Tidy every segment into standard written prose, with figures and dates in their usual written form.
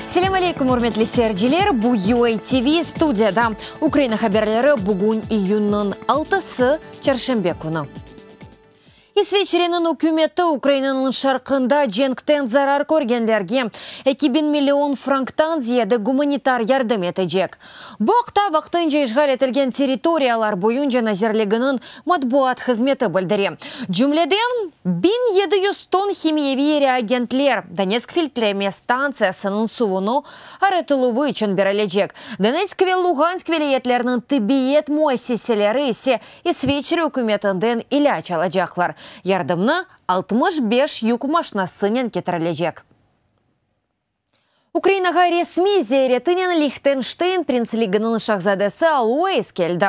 Selâm aleyküm, ürmetli seyirciler! Bu UA TV studiyada Ukraina haberleri bugün iyünniñ altısı, çarşenbe künü. İsveçreniñ ükümeti Ukrainanıñ şarqında cenkten zarar körgenlerge 2000 million franktan ziyade gumanitar yardım etecek. Bu aqta Vaqtınca işğal etilgen territoriyalar boyunca nazirliginiñ matbuat hızmeti bildire. Cümleden, 1700 ton himiyeviy reagentler Donetsk filtrleme stantsiyasınıñ suvunı arıtıluvı içün berilecek, Donetsk ve Lugansk vilâyetleriniñ tibbiyet müessiseleri ise İsveçre ükümetinden ilâc alacaqlar. Yardımnı 65 yük maşnasınen ketirilecek. Ukrainağa resmiy ziyaretinen Lihtenşteyn Prinsliginiñ şahzadesi Alois keldi.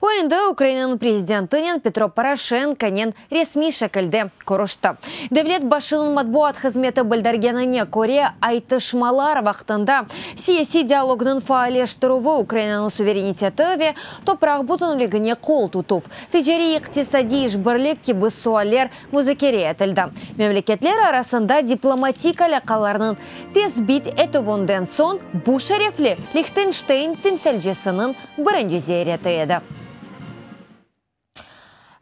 O endi Ukrainanıñ prezidentinen Petro Poroşenkonen resmiy şekilde körüşti. Devlet başınıñ matbuat hızmeti bildirgenine köre, aytışmalar vaqtında siyasiy dialognıñ faalleştirüvi, Ukrainanıñ suvereniteti ve topraq bütünligine qol tutuv, ticariy-iqtisadiy işbirlik kibi sualler muzakere etildi. Memleketler arasında diplomatik alâqalarnıñ tesbit etüvinden soñ bu şerefli Lihtenşteyn temsilcisiniñ birinci ziyareti edi.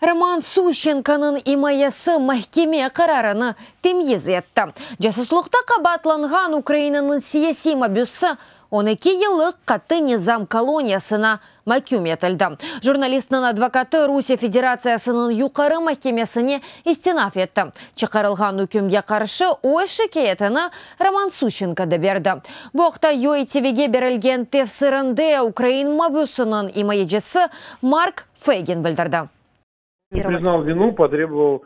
Roman Suşçenkonıñ imayesi mahkeme qararını temyiz etti. Casuslıqta qabaatlanğan Ukrainanıñ siyasiy mabüsi 12 yıllıq qattı nizam koloniyasına maküm etildi. Jurnalistniñ advokatı Rusiye Federatsiyasınıñ Yuqarı mahkemesine istinaf etti. Çıqarılğan ükümge qarşı öz şikâyetini Roman Suşçenko da berdi. Bu aqta UATVge berilgen tefsirinde ukrain mabüsiniñ imayecisi Mark Feygin bildirdi. Priznal vinu, potreboval.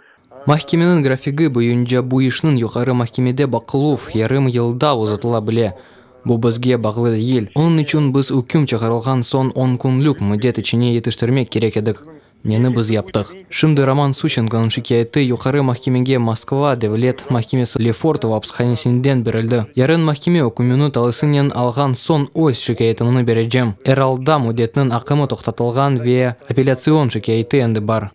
Mahkemeniñ grafigi boyunca bu işniñ Yuqarı mahkemede baqıluv yarım yılda uzatıla bile. Bu bizge bağlı degil. Onıñ içün biz üküm çıqarılğan soñ on künlük müddet içine yetiştirmek kerek edik. Neni biz yaptıq. Şimdi Roman Suşçenkonıñ şikâyeti Yuqarı mahkemege Moskva devlet mahkemesi Lefortovo apishanesinden berildi. Yarın mahkeme ükmüni talısınen alğan soñ öz şikâyetimni berecem. Er alda müddetniñ aqımı toqtatılğan ve apellâtsion şikâyeti endi bar.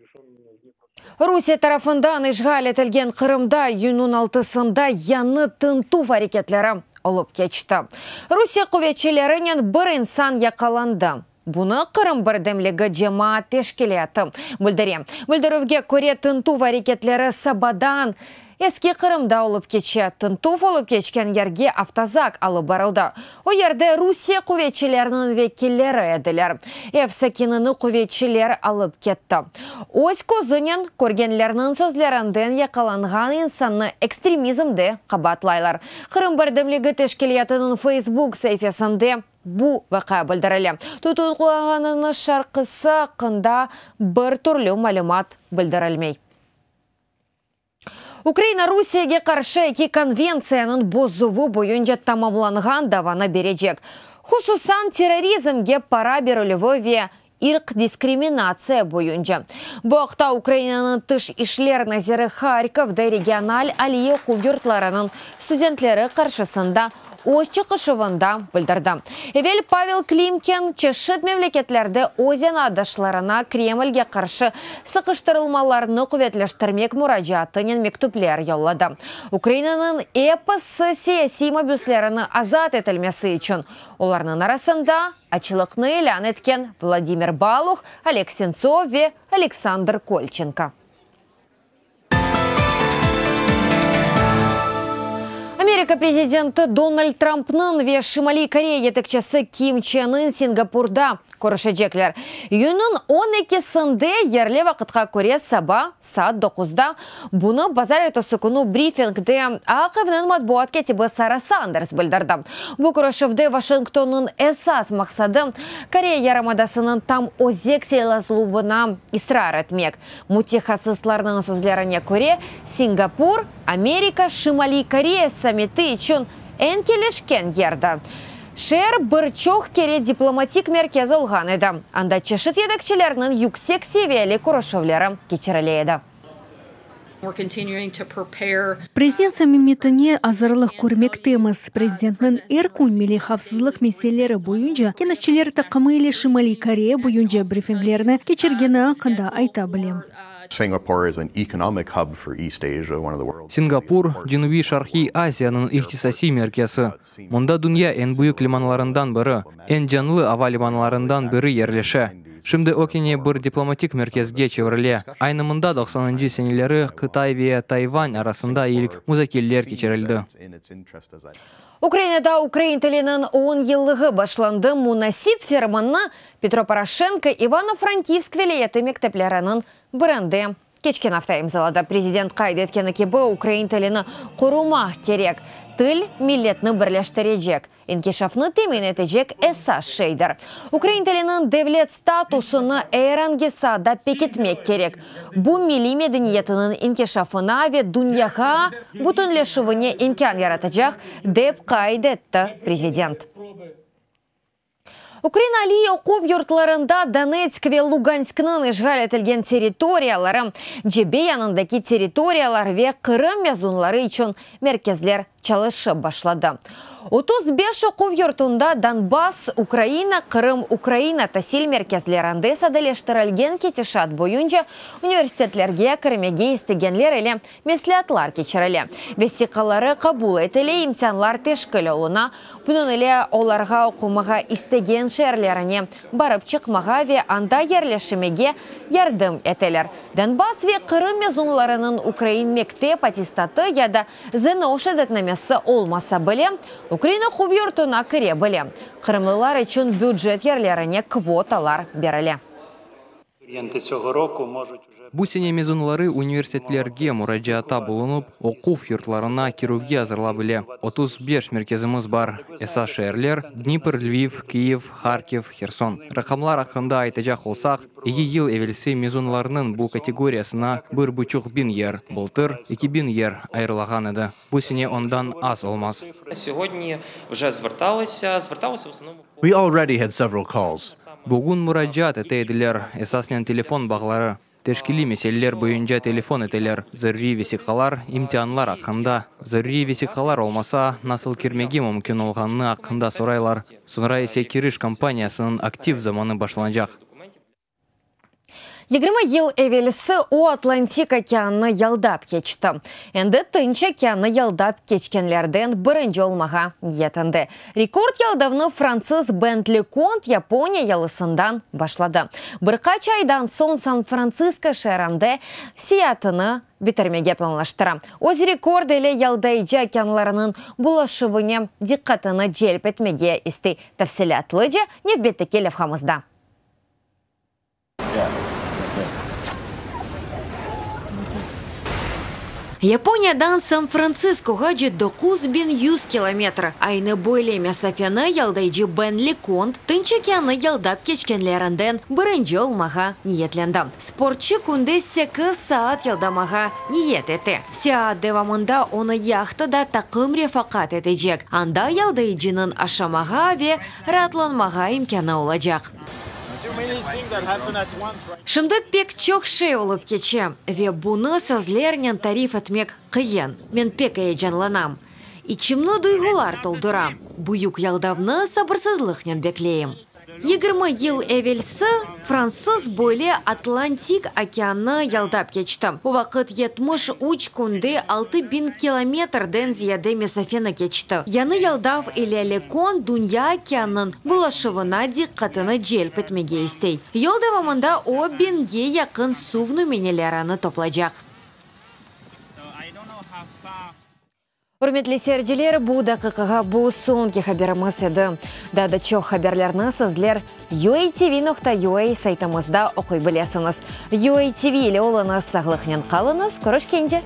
Rusiye tarafından işğal etilgen Qırımda iyünniñ altısında yañı tintüv areketleri olıp keçti. Rusiye quvetçilerinen bir insan yaqalandı. Bunı Qırım birdemligi cemaat teşkilâtı bildire. Bildirüvge köre, tintüv areketleri sabadan Eski Qırımda olıp keçe. Tintüv olıp keçken yerge avtozak alıp barıldı. O yerde Rusiye quvetçileriniñ vekilleri ediler. Ev sakinini quvetçiler alıp ketti. Öz közünen körgenlerniñ sözlerinden yaqalanğan insannı ekstremizmde qabaatlaylar. Qırım birdemligi teşkilâtınıñ Facebook saifesinde Bu vaqia bildirile. Tutuqlanğanınıñ şarqısı aqqında bir türlü malümat bildirilmey. Ukraina Rusiyege qarşı eki konventsiyanıñ bozuvı boyunca tamamlanğan davanı berecek, hususan terrorizmge para berilüvi ve ırq diskriminatsiya boyunca. Bu aqta Ukrainanıñ Tış işler naziri Harkovda regional aliy oquv yurtlarınıñ studentleri qarşısında öz çıqışuvında bildirdi. Evel Pavel Klimkin çeşit memleketlerde öz zenaatdaşlarına Kremlge qarşı sıqıştırılmalarnı quvetleştirmek muracaatınen mektüpler yolladı. Ukrainanıñ episi siyasiy mabüslerini azat etilmesi içün, olarnıñ arasında açlıqnı ilân etken Vladimir Baluh, Oleg Sentsov ve Aleksandr Kolçenko. Amerika prezidenti Donald Trampnıñ ve Şimaliy Koreya yetekçisi Kim Çen In Singapurda körüşecekler. İyünniñ on ekisinde yerli vaqıtqa köre saba saat doquzda. Bunı bazarertesi künü brifingde Aq Evniñ matbuat kâtibi Sara Sanders bildirdi. Bu körüşüvde Washingtonnıñ esas maqsadı, Koreya yarımadasınıñ tam özek silâsızluvına israr etmek. Mütehassıslarnıñ sözlerine köre, Singapur, Amerika, Şimaliy Koreya sammiti içün eñ kelişken yerdir. Şeer bir çoq kere diplomatik merkez olğan edi, anda çeşit yetekçilerniñ yüksek seviyeli körüşüvleri keçirile edi. Prezident sammitine azırlıq körmektemiz. Prezidentniñ er kün milliy havfsızlıq meseleleri boyunca keñeşçiler taqımı ile Şimaliy Koreya boyunca brifinglerni keçirgeni aqqında ayta bilem. Singapur, Cenübiy-Şarqiy Asiyanıñ iqtisasiy merkezi. Mında dünya eñ büyük limanlarından biri, eñ canlı ava limanlarından biri yerleşe. Şimdi o kene bir diplomatik merkezge çevirile. Aynı mında doqsanıncı seneleri Qıtay ve Tayvan arasında ilk muzakereler keçirildi. Ukrainada ukrain tiliniñ on yıllığı başlandı. Munasip fermannı Petro Poroşenko İvano-Frankivsk vilâyeti mektepleriniñ birinde keçken afta imzaladı. Prezident qayd etkeni kibi, ukrain tilini qorumaq kerek. Til, milletni birleştirecek, inkişafnı temin etecek esas şeydir. Ukrain tiliniñ devlet statusını er angi saada pekitmek kerek. Bu, milliy medeniyetiniñ inkişafına ve dünyağa bütünleşüvine imkân yaratacaq, dep qayd etti prezident. Ukraina aliy oquv yurtlarında Donetsk ve Lugansknıñ işğal etilgen territoriyaları, cebe yanındaki territoriyalar ve Qırım mezunları içün merkezler çalışıp başladı. 35 oquv yurtunda Donbass, Ukraina, Qırım, Ukraina tasil merkezlerinde sadeleştirilgen ketişat boyunca universitetlerge kirmege istegenler ile mesleatlar keçirile, vesiqaları qabul etile, imtianlar teşkil oluna, Bunıñ ile olarğa oqumağa istegen şeerlerine barıp çıqmağa ve anda yerleşmege yardım eteler. Donbass ve Qırım mezunlarınıñ ukrain mektep attestatı ya da ZNO şeadetnamesi olmasa bile, ukrain oquv yurtuna kire bile. Qırımlılar içün bücet yerlerine kvotalar berile. Bu sene mezunları universitetlerge muracaatta bulunıp, oquv yurtlarına kirüvge azırla bile. 35 merkezimiz bar. Esas şeerler, Dnipr, Lviv, Kyiv, Harkiv, Herson. Raqamlar aqqında aytacaq olsaq, eki yıl evelsi mezunlarnıñ bu kategoriyasına bir buçuq biñ yer, bıltır 2000 yer ayırılağan edi. Bu sene ondan az olmaz. We already had several calls. Bugün muracaat ete ediler, esasnen telefon bağları. Teşkiliy meseleler boyunca telefon eteler, zaruriy vesiqalar, imtianlar aqqında. Zaruriy vesiqalar olmasa, nasıl kirmege mümkün olğanı aqqında soraylar. Soñra ise kiriş kampaniyasınıñ aktiv zamanı başlanacaq. 20 yıl evelsi o Atlantik okeannı yaldap keçti. Endi Tınç okeannı yaldap keçkenlerden birinci olmağa niyetinde. Rekord yaldavnı fransız Ben Lekont Yaponiya yalısından başladı. Bir qaç aydan soñ San-Frantsisko şeerinde seyaatını bitirmege planlaştıra. Öz rekord ile yaldayıcı okeanlarınıñ bulaşuvına diqqatını celp etmege istey. Tafsilâtlıca nevbetteki levhamızda. Yaponiyadan San-Frantsiskoğace 9100 kilometr. Aynı böyle mesafeni yaldayıcı Ben Lekont Tınç okeannı yaldap keçkenlerinden birinci olmağa niyetlendi. Sportçı künde sekiz saat yaldamağa niyet ete. Seyaat devamında onı yahtada taqım refaqat etecek, anda yaldayıcınıñ aşamağa ve raatlanmağa imkânı olacaq. Şimdi pek çoq şey olıp keçe, ve bunı sözlernen tarif etmek qıyın. Men pek eyecanlanam. İçimni duyğular toldura. Büyük yaldavnı sabırsızlıqnen bekleyim. 20 yıl evelsi fransız böyle Atlantik okeannı yaldap keçti. O vaqıt 73 künde 6000 kilometrden ziyade mesafeni keçti. Yañı yaldav ile Lekont dünya okeannıñ bulaşuvına diqqatını celp etmege istey. Yol devamında o, biñge yaqın suv nümünelerini toplaycaq. Ürmetli seyirciler, bu daqiqağa bu soñki haberimiz edi. Daa da çoq haberlerni sizler UATV.UA saytımızda oquy bilesiñiz. UATV ile oluñız, sağlıqnen qalıñız, körüşkence!